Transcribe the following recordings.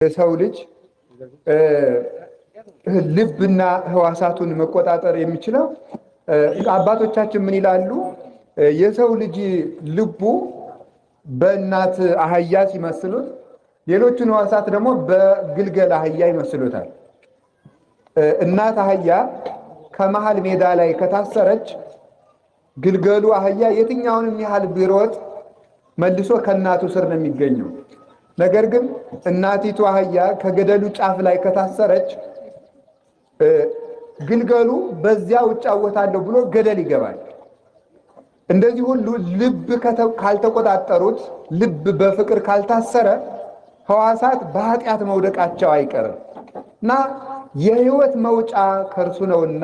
የሰው ልጅ ልብና ህዋሳቱን መቆጣጠር የሚችለው፣ አባቶቻችን ምን ይላሉ? የሰው ልጅ ልቡ በእናት አህያ ሲመስሉት፣ ሌሎቹን ህዋሳት ደግሞ በግልገል አህያ ይመስሉታል። እናት አህያ ከመሃል ሜዳ ላይ ከታሰረች ግልገሉ አህያ የትኛውንም ያህል ቢሮጥ መልሶ ከእናቱ ስር ነው የሚገኘው። ነገር ግን እናቲቱ አህያ ከገደሉ ጫፍ ላይ ከታሰረች ግልገሉ በዚያው እጫወታለሁ ብሎ ገደል ይገባል። እንደዚህ ሁሉ ልብ ካልተቆጣጠሩት፣ ልብ በፍቅር ካልታሰረ ሕዋሳት በኃጢአት መውደቃቸው አይቀርም እና የሕይወት መውጫ ከእርሱ ነውና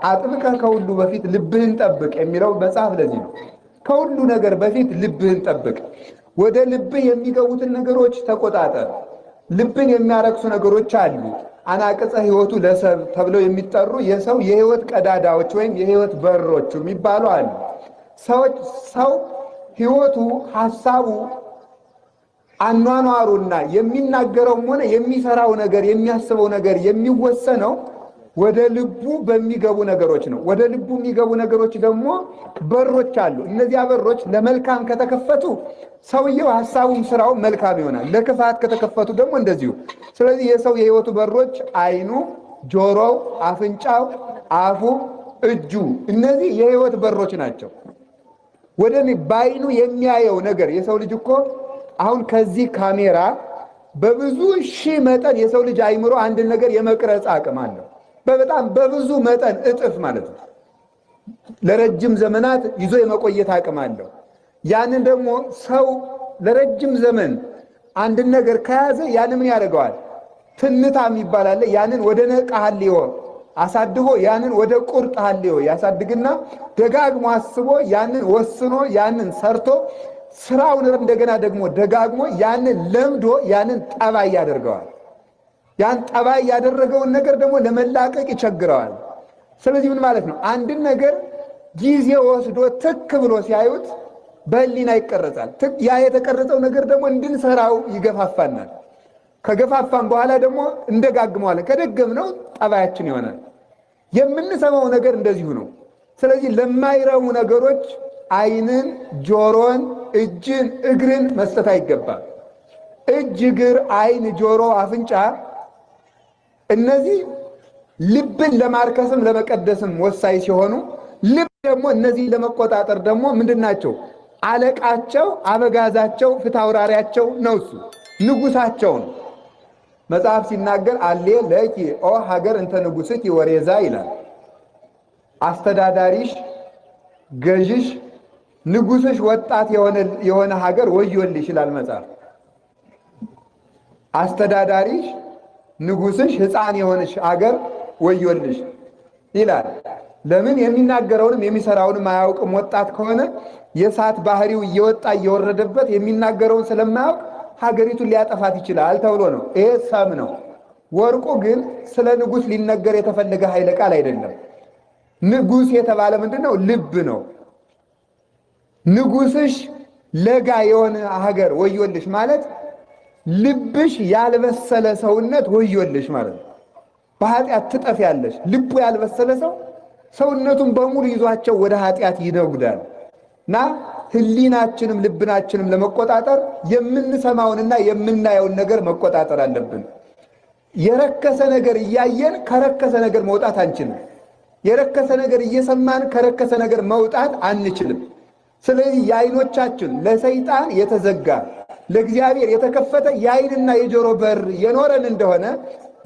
አጥብቀህ ከሁሉ በፊት ልብህን ጠብቅ የሚለው መጽሐፍ ለዚህ ነው። ከሁሉ ነገር በፊት ልብህን ጠብቅ። ወደ ልብህ የሚገቡትን ነገሮች ተቆጣጠር። ልብን የሚያረክሱ ነገሮች አሉ። አናቅጸ ሕይወቱ ለሰብ ተብለው የሚጠሩ የሰው የሕይወት ቀዳዳዎች ወይም የሕይወት በሮች የሚባሉ አሉ። ሰዎች ሰው ሕይወቱ፣ ሐሳቡ፣ አኗኗሩና የሚናገረውም ሆነ የሚሰራው ነገር፣ የሚያስበው ነገር የሚወሰነው ወደ ልቡ በሚገቡ ነገሮች ነው። ወደ ልቡ የሚገቡ ነገሮች ደግሞ በሮች አሉ። እነዚያ በሮች ለመልካም ከተከፈቱ ሰውየው ሀሳቡም ስራው መልካም ይሆናል። ለክፋት ከተከፈቱ ደግሞ እንደዚሁ። ስለዚህ የሰው የህይወቱ በሮች ዓይኑ፣ ጆሮው፣ አፍንጫው፣ አፉ፣ እጁ እነዚህ የህይወት በሮች ናቸው። ወደ በዓይኑ የሚያየው ነገር፣ የሰው ልጅ እኮ አሁን ከዚህ ካሜራ በብዙ ሺህ መጠን የሰው ልጅ አይምሮ አንድን ነገር የመቅረጽ አቅም አለው። በጣም በብዙ መጠን እጥፍ ማለት ነው። ለረጅም ዘመናት ይዞ የመቆየት አቅም አለው። ያንን ደግሞ ሰው ለረጅም ዘመን አንድን ነገር ከያዘ ያንን ምን ያደርገዋል? ትንታ የሚባል አለ። ያንን ወደ ነቃ ሐልዮ አሳድጎ ያንን ወደ ቁርጥ ሐልዮ ያሳድግና ደጋግሞ አስቦ ያንን ወስኖ ያንን ሰርቶ ስራውን እንደገና ደግሞ ደጋግሞ ያንን ለምዶ ያንን ጠባይ ያደርገዋል። ያን ጠባይ ያደረገውን ነገር ደግሞ ለመላቀቅ ይቸግረዋል። ስለዚህ ምን ማለት ነው? አንድን ነገር ጊዜ ወስዶ ትክ ብሎ ሲያዩት በህሊና ይቀረጻል። ያ የተቀረጸው ነገር ደግሞ እንድንሰራው ይገፋፋናል። ከገፋፋን በኋላ ደግሞ እንደጋግመዋለን። ከደገምነው ጠባያችን ይሆናል። የምንሰማው ነገር እንደዚሁ ነው። ስለዚህ ለማይረቡ ነገሮች ዓይንን፣ ጆሮን፣ እጅን፣ እግርን መስጠት አይገባም። እጅ፣ እግር፣ ዓይን፣ ጆሮ፣ አፍንጫ እነዚህ ልብን ለማርከስም ለመቀደስም ወሳኝ ሲሆኑ ልብ ደግሞ እነዚህን ለመቆጣጠር ደግሞ ምንድን ናቸው? አለቃቸው፣ አበጋዛቸው፣ ፊታውራሪያቸው ነው። እሱ ንጉሳቸው ነው። መጽሐፍ ሲናገር አሌ ለኪ ኦ ሀገር እንተ ንጉስኪ ወሬዛ ይላል። አስተዳዳሪሽ፣ ገዥሽ፣ ንጉስሽ ወጣት የሆነ ሀገር ወዮልሽ ይላል መጽሐፍ። አስተዳዳሪሽ፣ ንጉስሽ ሕፃን የሆነሽ አገር ወዮልሽ ይላል። ለምን የሚናገረውንም የሚሰራውንም አያውቅም። ወጣት ከሆነ የእሳት ባህሪው እየወጣ እየወረደበት የሚናገረውን ስለማያውቅ ሀገሪቱን ሊያጠፋት ይችላል ተብሎ ነው። ይሄ ሰም ነው። ወርቁ ግን ስለ ንጉስ ሊነገር የተፈለገ ኃይለ ቃል አይደለም። ንጉስ የተባለ ምንድን ነው? ልብ ነው። ንጉስሽ ለጋ የሆነ ሀገር ወዮልሽ ማለት ልብሽ ያልበሰለ ሰውነት ወዮልሽ ማለት ነው። በኃጢአት ትጠፊያለሽ። ልቡ ያልበሰለ ሰው ሰውነቱን በሙሉ ይዟቸው ወደ ኃጢአት ይነጉዳል እና ሕሊናችንም ልብናችንም ለመቆጣጠር የምንሰማውንና የምናየውን ነገር መቆጣጠር አለብን። የረከሰ ነገር እያየን ከረከሰ ነገር መውጣት አንችልም። የረከሰ ነገር እየሰማን ከረከሰ ነገር መውጣት አንችልም። ስለዚህ የዓይኖቻችን ለሰይጣን የተዘጋ ለእግዚአብሔር የተከፈተ የዓይንና የጆሮ በር የኖረን እንደሆነ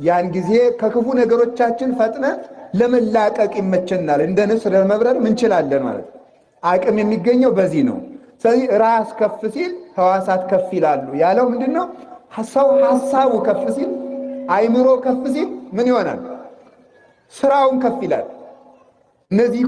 ያን ጊዜ ከክፉ ነገሮቻችን ፈጥነን ለመላቀቅ ይመቸናል። እንደ ንስር ለመብረር እንችላለን ማለት ነው። አቅም የሚገኘው በዚህ ነው። ስለዚህ ራስ ከፍ ሲል ሕዋሳት ከፍ ይላሉ ያለው ምንድን ነው? ሰው ሀሳቡ ከፍ ሲል፣ አይምሮ ከፍ ሲል ምን ይሆናል? ስራውን ከፍ ይላል። እነዚህ